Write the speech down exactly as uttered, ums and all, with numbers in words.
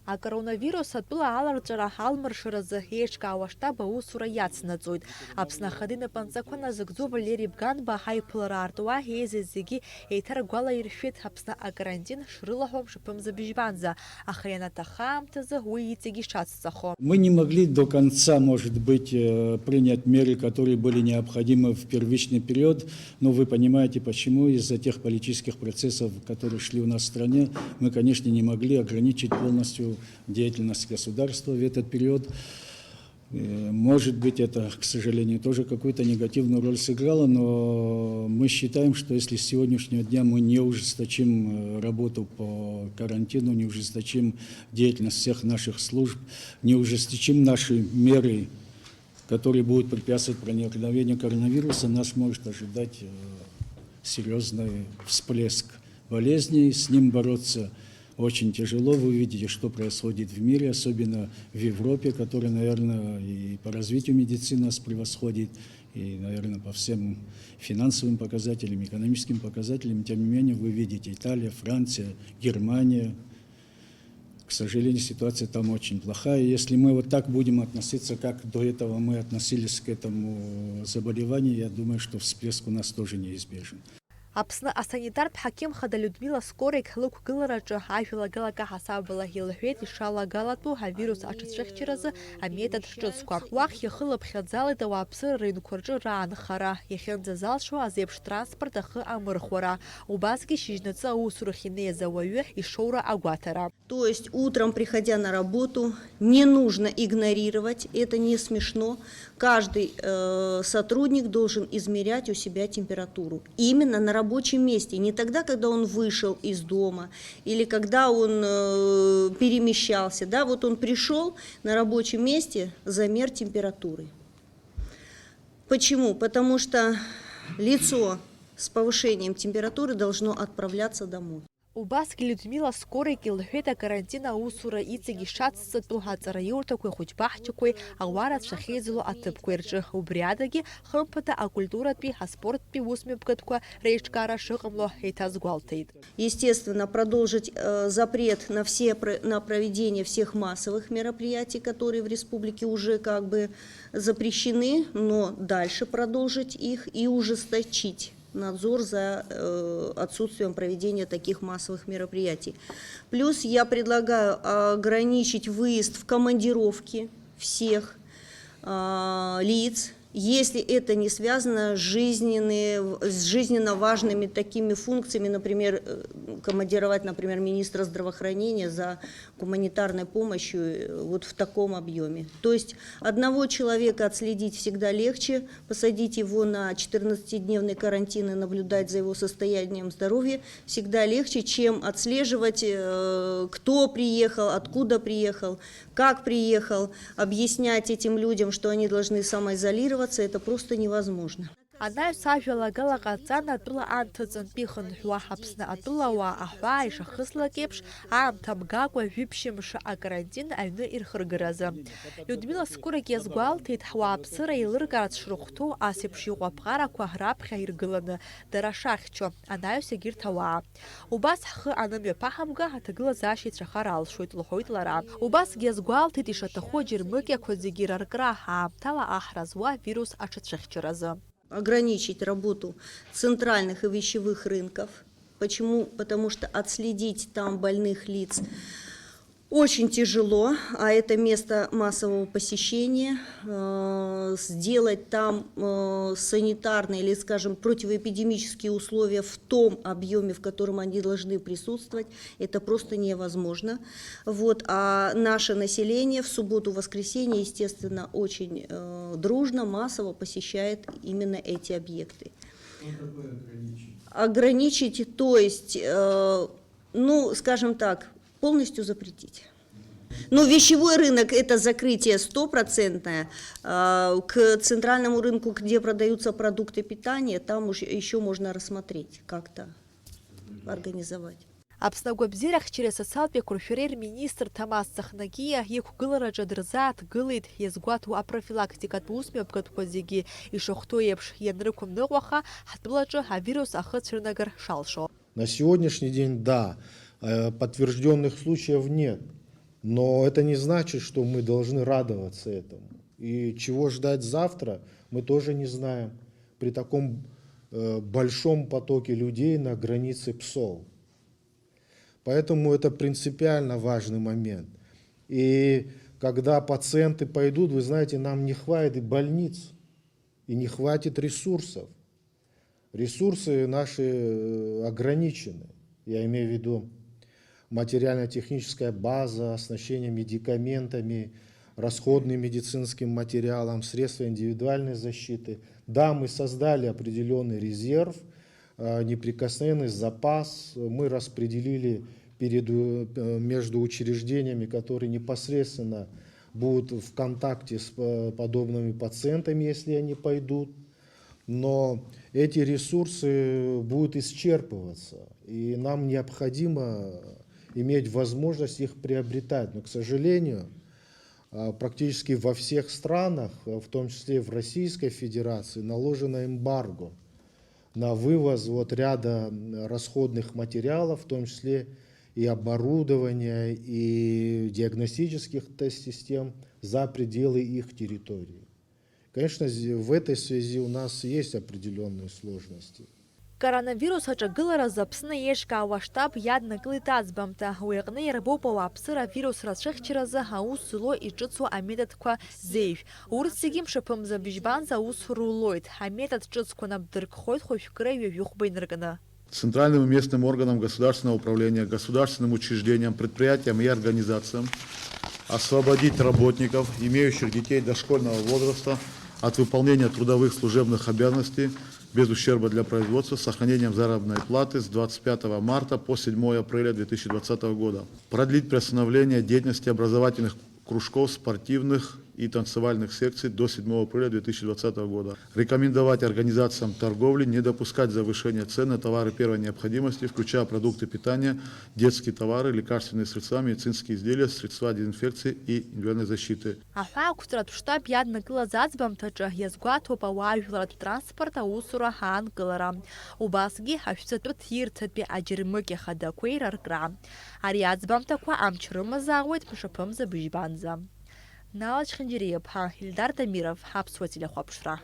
Акоронавирус атәыла аларҵәара алмыршаразы еиҿкаауа аштаб аусура иацнаҵоит. Аԥсны Ахада инапынҵақәа назыгӡо Валери Бганба ҳаиԥылара аартуа еизаз зегьы еиҭаргәалаиршәеит Аԥсны акарантин шрылаҳәо мшаԥымза быжьбанӡа, аха ианаҭахха аамҭазы уи иҵегь ишацҵахо. Мы не могли до конца, может быть, э, принять меры, которые были необходимы в первичный период, но вы понимаете, почему из-за тех политических процессов, которые шли у нас в стране, мы, конечно, не могли ограничить полностью деятельность государства в этот период. Э, может быть, это, к сожалению, тоже какую-то негативную роль сыграло, но мы считаем, что если с сегодняшнего дня мы не ужесточим, э, работу по карантину, не ужесточим деятельность всех наших служб, не ужесточим наши меры, которые будут препятствовать проникновению коронавируса, нас может ожидать, э, серьёзный всплеск болезней. С ним бороться очень тяжело. Вы видите, что происходит в мире, особенно в Европе, которая, наверное, и по развитию медицины нас превосходит, и, наверное, по всем финансовым показателям, экономическим показателям. Тем не менее, вы видите, Италия, Франция, Германия. К сожалению, ситуация там очень плохая. Если мы вот так будем относиться, как до этого мы относились к этому заболеванию, я думаю, что всплеск у нас тоже неизбежен. Аԥсны асанитартә ҳақьым хада Людмила Скорик лықәгылараҿы ажәалагалак аҳасабала илҳәеит ишалагалатәу авирус аҽацәыхьчаразы аметод ҿыцқәа. Уахь ихылаԥхьаӡалеит ауааԥсыра рыҩнқәа рҿы раанхара, иахьынӡазалшо азеиԥш транспорт ахы амырхәара, убасгьы шьыжьнаҵы аусурахь инеиз ауаҩы ишоура агәаҭара. То есть утром, приходя на работу, не нужно игнорировать, это не смешно. Каждый, э, сотрудник должен измерять у себя температуру. Именно на рабочем месте, не тогда, когда он вышел из дома или когда он, э, перемещался. Да, вот он пришёл, на рабочем месте замер температуры. Почему? Потому что лицо с повышением температуры должно отправляться домой. Убасгьы Людмила Скорик илҳәеит акарантин аусура иҵегь ишацҵатәу аҵараиурҭақәеи ахәыҷбаҳчақәеи ауаа рацәа ахьеизало аҭыԥқәеи рҿы. Убри адагьы, хымԥада, акультуратәи, аспорттәи усмҩаԥгатәқәа реиҿкаара шыҟамло еиҭазгәалҭеит. Естественно, продолжить, э, запрет на все про-, на проведение всех массовых мероприятий, которые в республике уже как бы запрещены, но дальше продолжить их и ужесточить надзор за, э, отсутствием проведения таких массовых мероприятий. Плюс я предлагаю ограничить выезд в командировки всех, а, лиц, если это не связано с жизненными, с жизненно важными такими функциями, например, э, командировать, например, министра здравоохранения за гуманитарной помощью, э, вот в таком объёме. То есть одного человека отследить всегда легче, посадить его на четырнадцатидневный карантин и наблюдать за его состоянием здоровья всегда легче, чем отслеживать, э, кто приехал, откуда приехал, как приехал, объяснять этим людям, что они должны самоизолироваться, это просто невозможно. Анаҩс ажәалагала ҟаҵан атәыла анҭыҵынтә ихынҳәуа Аԥсны атәылауаа аҳәаа ишахыслак еиԥш, аамҭа мгакәа жәиԥшьымш акарантин аҩны ирхыргаразы. Людмила Скорик иазгәалҭеит, ҳуааԥсыра еилыркаарц шрыхәҭоу ас еиԥш иҟоу аԥҟарақәа раԥхьа иргыланы, дара шахьчо, анаҩс егьырҭ ауаа. Убас ҳхы анымҩаԥаҳамга, аҭагылазаашьа ицәахар алшоит, лҳәоит лара. Убасгьы иазгәалҭеит ишаҭаху аџьармыкьақәа зегьы раркра, аамҭала аҳра зуа авирус аҽацәыхьчаразы. Ограничить работу центральных и вещевых рынков. Почему? Потому что отследить там больных лиц очень тяжело, а это место массового посещения. Э, сделать там, э, санитарные или, скажем, противоэпидемические условия в том объёме, в котором они должны присутствовать, это просто невозможно. Вот. А наше население в субботу, воскресенье, естественно, очень, э, дружно, массово посещает именно эти объекты. Что такое ограничить? Ограничить, то есть, э, ну, скажем так, полностью запретить. Ну, вещевой рынок — это закрытие стопроцентное. А, к центральному рынку, где продаются продукты питания, там уж ещё можно рассмотреть как-то организовать. Аԥсны агәабзиарахьчареи асоциалтәи ақәыршәареи рминистр Ҭамаз Цахнагиа иқәгылараҿы дырзааҭгылеит иазгәаҭоу апрофилактикатә усмҩаԥгатәқәа зегьы ишахәҭоу еиԥш ианрықәымныҟәаха, ҳтәылаҿы авирус ахы цәырнагар шалшо. На сегодняшний день, да, э, подтверждённых случаев нет. Но это не значит, что мы должны радоваться этому. И чего ждать завтра, мы тоже не знаем при таком э, большом потоке людей на границе Псол. Поэтому это принципиально важный момент. И когда пациенты пойдут, вы знаете, нам не хватит и больниц, и не хватит ресурсов. Ресурсы наши э, ограничены. Я имею в виду материально-техническая база, оснащение медикаментами, расходным медицинским материалом, средства индивидуальной защиты. Да, мы создали определенный резерв, э, неприкосновенный запас. Мы распределили перед, э, между учреждениями, которые непосредственно будут в контакте с э, подобными пациентами, если они пойдут. Но эти ресурсы будут исчерпываться, и нам необходимо иметь возможность их приобретать. Но, к сожалению, а, практически во всех странах, в том числе в Российской Федерации, наложено эмбарго на вывоз вот ряда расходных материалов, в том числе и оборудования, и диагностических тест-систем за пределы их территории. Конечно, в этой связи у нас есть определенные сложности. Коронавирус аҿагыларазы Аԥсны еиҿкаауа аштаб иаднакылеит аӡбамҭа. Уи аҟны иарбоуп ауааԥсыра авирус рацәыхьчаразы аус злоу иҿыцу аметодқәа зеижә. Урҭ зегьы мшаԥымза быжьбанӡа аус рулоит. Аметод ҿыцқәа напдыркхоит хәажәкыра ҩажәихәба инаркны. Центральным и местным органам государственного управления, государственным учреждениям, предприятиям и организациям освободить работников, имеющих детей дошкольного возраста, от выполнения трудовых служебных обязанностей без ущерба для производства с сохранением заработной платы с двадцать пятого марта по седьмое апреля две тысячи двадцатого года. Продлить приостановление деятельности образовательных кружков, спортивных и танцевальных секций до седьмого апреля две тысячи двадцатого года. Рекомендовать организациям торговли не допускать завышения цен на товары первой необходимости, включая продукты питания, детские товары, лекарственные средства, медицинские изделия, средства дезинфекции и индивидуальной защиты. Аҳәаақәҵаратә штаб иаднакылаз аӡбамҭаҿы иазгәаҭоуп ауаажәларратә транспорт аусура аанкылара. Убасгьы ашәҵатәы ҭирҭатәи аџьармыкьа хадақәеи раркра. Ари аӡбамҭақәа амч рымазаауеит мшаԥымза быжьбанӡа. Нала Чхьынџьариаԥҳа, Ильдар Дамиров, Аԥсуа телехәаԥшра.